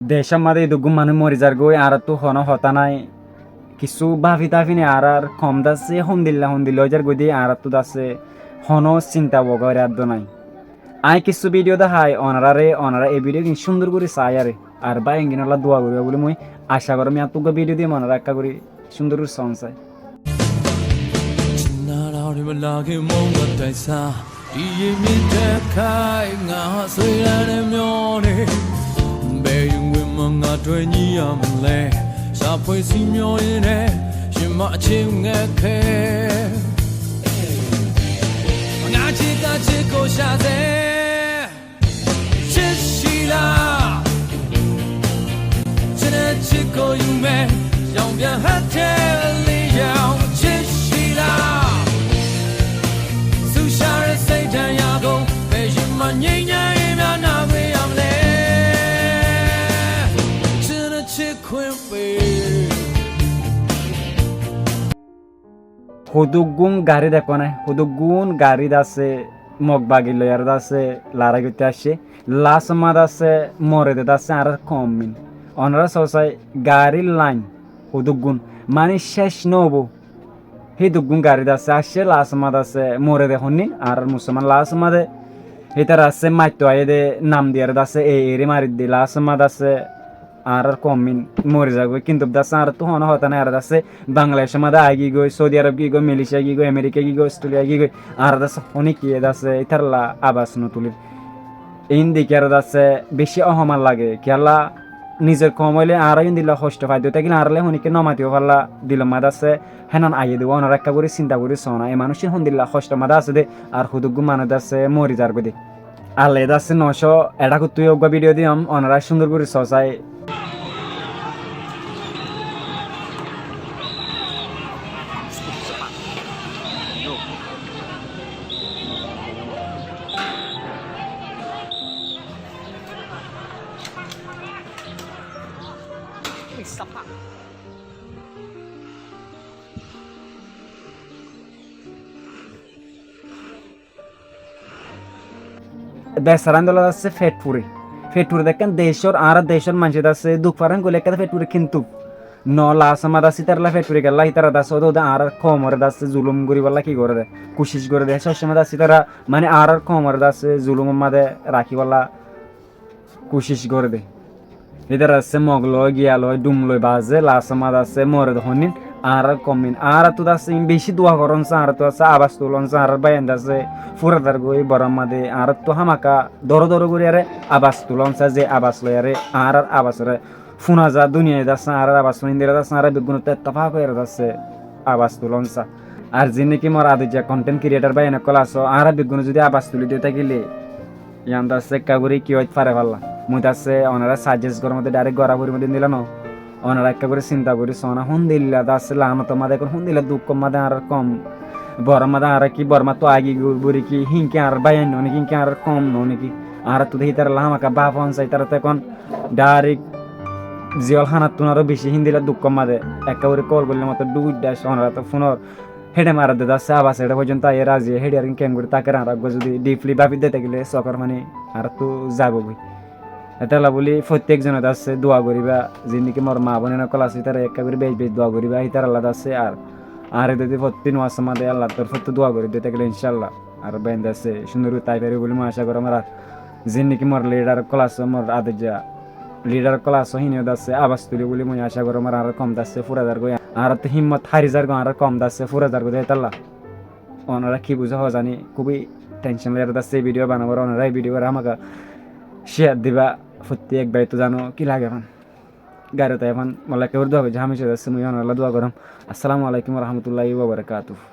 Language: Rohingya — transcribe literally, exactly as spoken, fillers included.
Decór mazé edduggún manúic mori zargói, añáráttu honó hotá nái. Kissú báfi táfi né añárár koum dase hondilla hondilla ói zargói dé, añáráttu dase honó sinta uggúa gorí addó nái. Aññí kissú bídiyo dahái onoráre, onorá e bídiyogin cúndor gorí saáiyaré. Ar báiyaingínolla dua goríba bóli mui acá goróm. Yíanttú uggúa bídiyo diyum, onorá ekká gorí cúndor gorí soón sai. ဒီရေမြစ်ထဲခါ ငါဆွေလန်းတဲ့မျောနေ ဘယ်ရင်ဝင်မှငါတွေ့ညီရမလဲ ရှာဖွေစီမျောရင်းနဲ့ ရင်မအချင်းငယ်ခဲ ငါချစ်တာချစ်ကိုရှာစေ ချစ်ရှိလား ချစ်တဲ့ချစ်ကိုယူမယ် ရောင်ပြန်ဟတ်တဲ့လေးရောင် ချစ်ရှိလား သူရှာတဲ့စိတ်ဓာတ်ရာကို ဘယ်ရင်မှငြိမ်းချမ်းရေးများနာခွင့်ရမလဲ ချစ်တဲ့ချစ်ခွင့်ပေး Húduggún garí dekó né, húduggún garí dase Mog bagi loiyaré dase larái goittó aiccé. Laásomma dase morede dase añárár koummin. Onorá soó sai garí lain húduggún. Maní céc nóobo. Híduggún garí dase aiccé, laásomma dase morede honnín, añárár musolman laásomma de. Hítara asé maitto aiyé de nam diyaré dase e eri maridde laásomma dase añárár koummin mori zagói, kintu dase añáráttu honó hotá nái, añára dase Bangladecór mazé aigígoi, Saudi Arob gígoi, Malaysia gígoi, Amerika gígoi, Australia gígoi, añára dase honíkkiye dase ítaralla abas notulír. Iín dekí aró dase bicí ohomar lage, kiyólla nizor koum óile añára yíndilla hoctho faidde tákile añárálla honíkkiye nomatibóu falla dilor mazé dase hénan aiyé dé, onorá ekká gorí sinta gorí soóna, e manúiccín hondilla hocthor mazé asé dé, ar húduggún manúic dase mori zargói dé. Allaye dase noóco eçákottú yó uggúa bídiyo diyum, onorá cúndor gorí soó sai. Besaráin dóla dase feth furi. Feth furi de ekkán decór, añára decór maincé dase duk faran goile ekkán feth furi kintu no laásomma dase ítaralla feth furi kiyólla ítara dase óde óde añárar koumoré dase zulum goríbolla ki goré de, kucíc goré de. Sób somót dase ítara mane añárar koumoré dase zulumor mazé rakíbolla kucíc goré de. Ítará asé Mog loi, Giya loi, Dhum loi, baze laásomma dase morede honnín, añárár koummin. Añáráttu dase iín bicí dua gorón sa, añáráttu dase abas tulón sa, añárár báiyain dase fúra zargói bormar mazé, añáráttu hámaka dóro dóro goríyaré abas tulón sa, ze abas loiyaré añárár abasoré fúna za duniyaye dase añárár abas fúnindilla dase añára beggúnottú ettefak óiyaré dase abas tulón sa. Ar ziín niki mor adoijja content creator báiyain ókkol asó, añára beggúne zudi abas tulí diyé tákile, yián dase ekká gorí ki óit fare falla. Mui dase onorá sajjes goróm de, direct gorá foribó de endilla no. Onorá ekká gorí sinta gorí soóna, hondilla dase laánotor mazé ekón, hondilla dukkór mazé añárár koum. Bormar mazé añára ki Bormáttu aigígoi bóli ki, híin ki añárár báiyain noó niki, híin ki añárár koum noó niki. Añáráttu de hítaralla hámaka báf óon sa, ítaráttu ekón direct ziyól hánattún aró bicí híndilla dukkór mazé. Ekká gorí kól goillé mottor dhúk dhác, onoráttu fúnor héçe maredde dase abas eçé foijjonto aiyé razi, héçe ar keéngorí táker añára uggúa zudi deeply báfidde tákile sokór faní añáráttu zaibógoi. Hétolla bóli fottíek zone dase dua goríba, ziín niki mor maa boin ókkol asé, ítara ekká gorí bec bec dua goríba, ítaralla dase ar añáre zudi fottí nuwasomma de Allar torfóttu dua gorídde tákile incálla ar báiyain dase cúndor gorí tái faribó bóli mui acá goróm. Ar ziín niki mor lidar ókkol asó, mor adoijja lidar ókkol asó, híine dase abas tulí bóli mui acá goróm. Ar añárár koum dase fúra zargói, añáráttu hímmot hári zargói, añárár koum dase fúra zargói de hétolla. Onorá ki buzó hozani, kúbi tension loiyaré dase bídiyo banaibar, onorá e bídiyo hámaka share diba, fottíek báittú zano ki lage fán. Garot aiyé fán, molla ekká gorí dua goijjó, hámica dase mui onorálla dua goróm. Assalamu alaikum wa rahmatullahi wa barakatuhu.